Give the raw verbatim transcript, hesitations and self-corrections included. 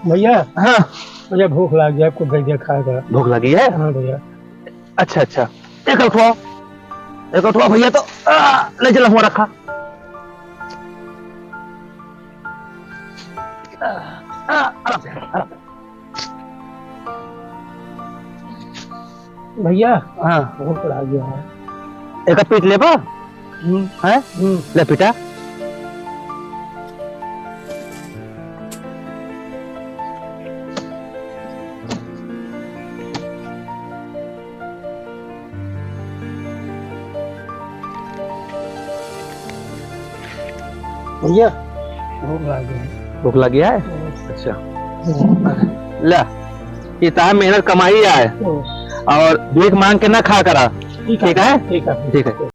भैया। हाँ। भैया, भूख लाग गया, कुछ दे दिया खाए का। भूख लगी है? हाँ भैया। अच्छा, अच्छा, एक उठवाओ, एक उठवाओ भैया, तो आ, ले चला हुआ रखा। आ, आ, आराम से, आराम से। भैया। हाँ। भूख लाग गया है। एक पीट लेबा? हम्म। हैं? हम्म। ले पीटा। भैया, भूख लाग गया है। भूख लाग गया है? हम्म। अच्छा। हम्म। ला, ये तार मेहनत कमाई है। हम्म। और भीख मांग के ना खा करा। ठीक है। ठीक है? ठीक है। ठीक है।